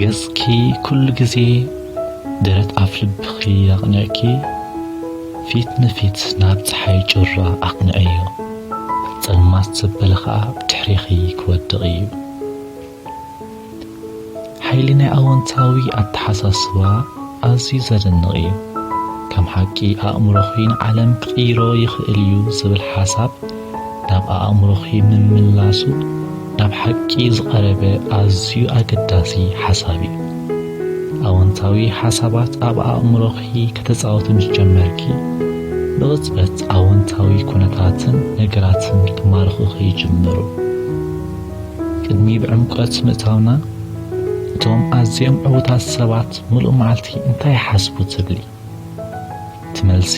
ገጽኪ ኩሉ ግዜ ደረት ኣፍ ልብኺ ኣቕኒዕኪ፣ ፊት ንፊት ናብ ጸሓይ ጩራ ኣቕንዕዮ። ጸልማት ዘበለ ኸኣ ብድሕሬኺ ክወድቕ እዩ። ሓይሊ ናይ ኣወንታዊ ኣተሓሳስባ ኣዝዩ ዘደንቕ እዩ። ከም ሓቂ ኣእምሮኺ ንዓለም ክቕይሮ ይኽእል እዩ ዝብል ሓሳብ ናብ ኣእምሮኺ ምምላሱ ናብ ሓቂ ዝቐረበ ኣዝዩ ኣገዳሲ ሓሳብ እዩ። ኣወንታዊ ሓሳባት ኣብ ኣእምሮኺ ከተጻወቱ ምስ ጀመርኪ፣ ብቕጽበት ኣወንታዊ ኩነታትን ነገራትን ክማርኹኺ ይጅምሩ። ቅድሚ ብዕምቆት ምእታውና፣ እቶም ኣዝዮም ዕዉታት ሰባት ምሉእ መዓልቲ እንታይ ይሓስቡ ትብሊ? እቲ መልሲ፣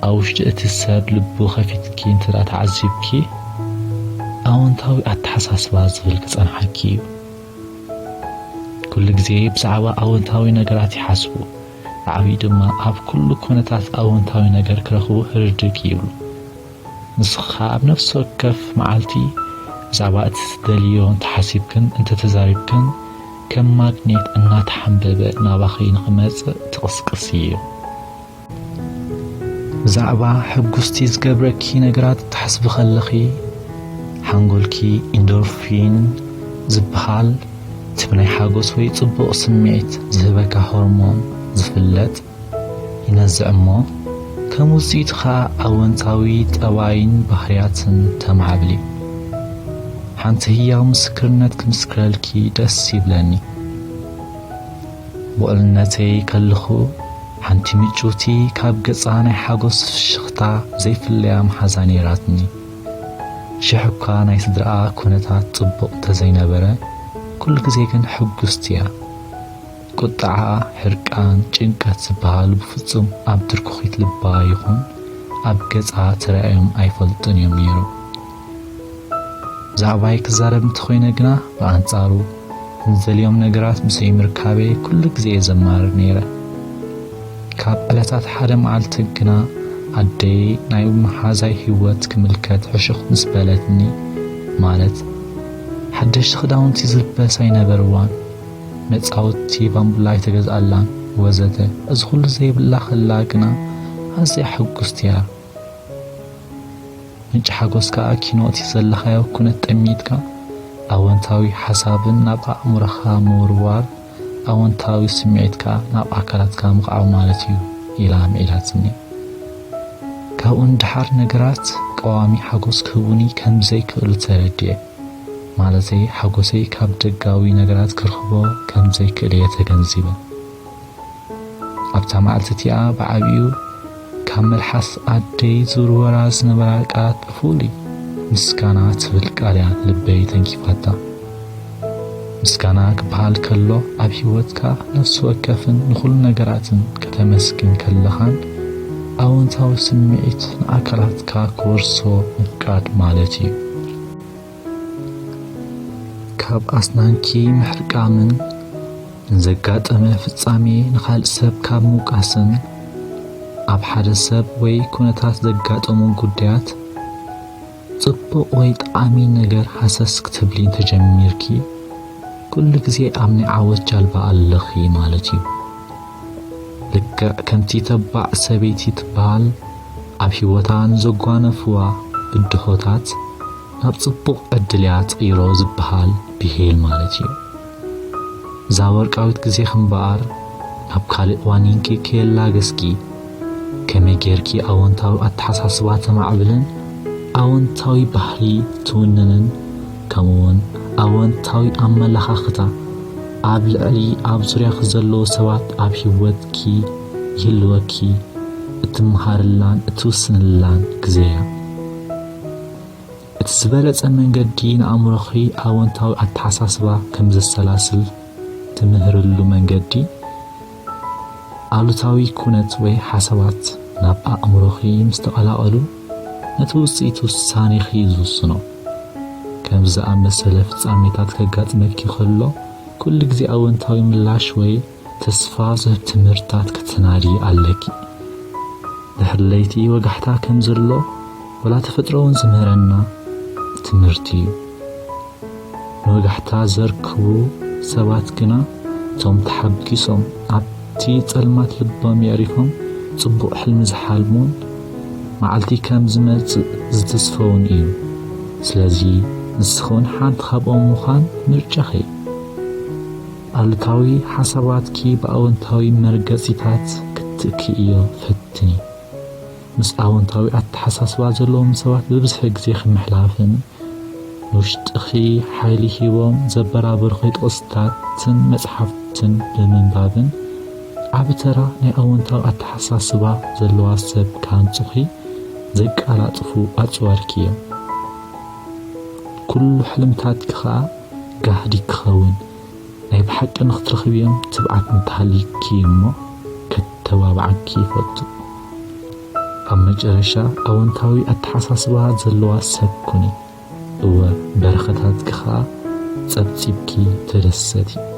ኣብ ውሽጢ እቲ ሰብ ልቡ ከፊትኪ እንተ ደኣ ተዓዚብኪ፣ ኣወንታዊ ኣተሓሳስባ ዝብል ክጸንሓኪ እዩ። ኩሉ ግዜ ብዛዕባ ኣወንታዊ ነገራት ይሓስቡ። ብዓቢኡ ድማ ኣብ ኩሉ ኩነታት ኣወንታዊ ነገር ክረኽቡ ህርድግ ይብሉ። ንስኻ ኣብ ነፍሲ ወከፍ መዓልቲ ብዛዕባ እቲ ትደልዮ እንተሓሲብክን እንተተዛሪብክን፣ ከም ማግኔት እናተሓንበበ ናባኺ ንኽመጽእ ትቕስቅስ እዩ። ብዛዕባ ሕጉስቲ ዝገብረኪ ነገራት ትሓስቢ ከለኺ፣ ሓንጎልኪ ኢንዶርፊን ዝበሃል እቲ ብናይ ሓጎስ ወይ ጽቡቕ ስምዒት ዝህበካ ሆርሞን ዝፍለጥ ይነዝዕ እሞ፣ ከም ውጽኢቱ ኸኣ ኣወንታዊ ጠባይን ባህርያትን ተማዕብሊ። ሓንቲ ህያው ምስክርነት ክምስክረልኪ ደስ ይብለኒ። ብቑልነተይ ከለኹ፣ ሓንቲ ምጭውቲ ካብ ገጻ ናይ ሓጎስ ፍሽኽታ ዘይፍለያ መሓዛ ነይራትኒ። ሽሕ እኳ ናይ ስድራኣ ኩነታት ጽቡቕ እንተዘይነበረ፣ ኩሉ ግዜ ግን ሕጉስቲ እያ። ቁጥዓ፣ ሕርቃን፣ ጭንቀት ዝበሃሉ ብፍጹም ኣብ ድርኩኺት ልባ ይኹን ኣብ ገጻ ተራእዮም ኣይፈልጡን እዮም ነይሮም። ብዛዕባይ ክዛረብ እንተኾይነ ግና፣ ብኣንጻሩ ንዝደልዮም ነገራት ብዘይምርካበይ ኩሉ ግዜ እየ ዘማርር ነይረ። ካብ ዕለታት ሓደ መዓልቲ ግና፣ ኣደይ ናይ መሓዛይ ህይወት ክምልከት ሕሹኽ ምስ በለትኒ፣ ማለት ሓደሽቲ ክዳውንቲ ዝልበስ ኣይነበርዋን፣ መጻወቲ ባምቡላ ኣይተገዝኣላን፣ ወዘተ። እዚ ኩሉ ዘይብላ ከላ ግና ኣዝያ ሕጉስቲ እያ። ምንጪ ሓጎስ ከኣ ኪኖ እቲ ዘለኻዮ ኩነት ጠሚትካ፣ ኣወንታዊ ሓሳብን ናብ ኣእምሮኻ ምውርዋር፣ ኣወንታዊ ስምዒት ከኣ ናብ ኣካላትካ ምኽዓው ማለት እዩ፣ ኢላ ኣምዒላትኒ። ካብኡ ንደሓር ነገራት ቀዋሚ ሓጎስ ክህቡኒ ከም ዘይክእሉ ተረዲኤ። ማለተይ፣ ሓጎሰይ ካብ ደጋዊ ነገራት ክረኽቦ ከም ዘይክእል እየ ተገንዚበ። ኣብታ መዓልቲ እቲኣ ብዓቢኡ ካብ መልሓስ ኣደይ ዝውርወራ ዝነበራ ቃላት ብፍሉይ ምስጋና ትብል ቃል እያ ልበይ ተንኪፋታ። ምስጋና ክበሃል ከሎ፣ ኣብ ህይወትካ ነፍሲ ወከፍን ንኹሉ ነገራትን ከተመስግን ከለኻን ኣወንታዊ ስምዒት ንኣካላትካ ክወርሶ ምፍቃድ ማለት እዩ። ካብ ኣስናንኪ ምሕርቃምን ንዘጋጠመ ፍጻሜ ንኻልእ ሰብ ካብ ምውቃስን፣ ኣብ ሓደ ሰብ ወይ ኩነታት ዘጋጠሙ ጉዳያት ጽቡቕ ወይ ጠቓሚ ነገር ሃሰስ ክትብሊ እንተጀሚርኪ፣ ኩሉ ግዜ ኣብ ናይ ዓወት ጃልባ ኣለኺ ማለት እዩ። ልክዕ ከምቲ ተባዕ ሰበይቲ ትበሃል፣ ኣብ ህይወታ ንዘጓነፍዋ ብድሆታት ናብ ጽቡቕ ዕድል እያ ትቕይሮ ዝበሃል ብሂል ማለት እዩ። እዛ ወርቃዊት ግዜኺ እምበኣር፣ ናብ ካልእ ዋኒንኪ ከየላገስኪ፣ ከመይ ጌርኪ ኣወንታዊ ኣተሓሳስባ ተማዕብልን ኣወንታዊ ባህሊ ትውንንን፣ ከምኡውን ኣወንታዊ ኣመለኻኽታ ኣብ ልዕሊ ኣብ ዙርያኺ ዘለዉ ሰባት ኣብ ህይወትኪ ይህልወኪ እትመሃርላን እትውስንላን ግዜ እያ። እቲ ዝበለጸ መንገዲ ንኣእምሮኺ ኣወንታዊ ኣተሓሳስባ ከም ዘሰላስል ትምህርሉ መንገዲ፣ ኣሉታዊ ኩነት ወይ ሓሳባት ናብ ኣእምሮኺ ምስ ተቐላቐሉ፣ ነቲ ውጽኢት ውሳኔኺ ዝውስኖ። ከምዚ ዝኣመሰለ ፍጻሜታት ከጋጥመኪ ከሎ፣ ኩሉ ግዜ ኣወንታዊ ምላሽ ወይ ተስፋ ዝህብ ትምህርትታት ከተሰናድዪ ኣለኪ። ድሕሪ ለይቲ ወጋሕታ ከም ዘሎ፣ ወላ ተፈጥሮ እውን ዝምህረና ትምህርቲ እዩ። ንወጋሕታ ዘርክቡ ሰባት ግና እቶም ተሓጊሶም ኣብቲ ጸልማት ልቦም የዕሪፎም ጽቡቕ ሕልሚ ዝሓልሙን መዓልቲ ከም ዝመጽእ ዝተስፈውን እዩ። ስለዚ ንስኺ እውን ሓንቲ ካብኦም ምዃን ምርጫኺ እዩ። ኣሉታዊ ሓሳባትኪ ብኣወንታዊ መርገጺታት ክትክእዮ ፈትኒ። ምስ ኣወንታዊ ኣተሓሳስባ ዘለዎም ሰባት ብብዝሒ ግዜኺ ምሕላፍን ንውሽጥኺ ሓይሊ ሂቦም ዘበራበሩኺ ጥቕስታትን መጽሓፍትን ብምንባብን ዓቢ ተራ ናይ ኣወንታዊ ኣተሓሳስባ ዘለዋ ሰብ ክሃንጹኺ ዘቀላጥፉ ኣጽዋርኪ እዮም። ኩሉ ሕልምታትኪ ኸኣ ጋህዲ ክኸውን ናይ ብሓቂ ንኽትረኽብዮም ትብዓት እንተሃልይኪ እሞ ከተባብዓኪ ይፈቱ። ኣብ መጨረሻ ኣወንታዊ ኣተሓሳስባ ዘለዋ ሰብ ኩኒ። እወ በረኸታትኪ ኸኣ ጸብጺብኪ ተደሰቲ።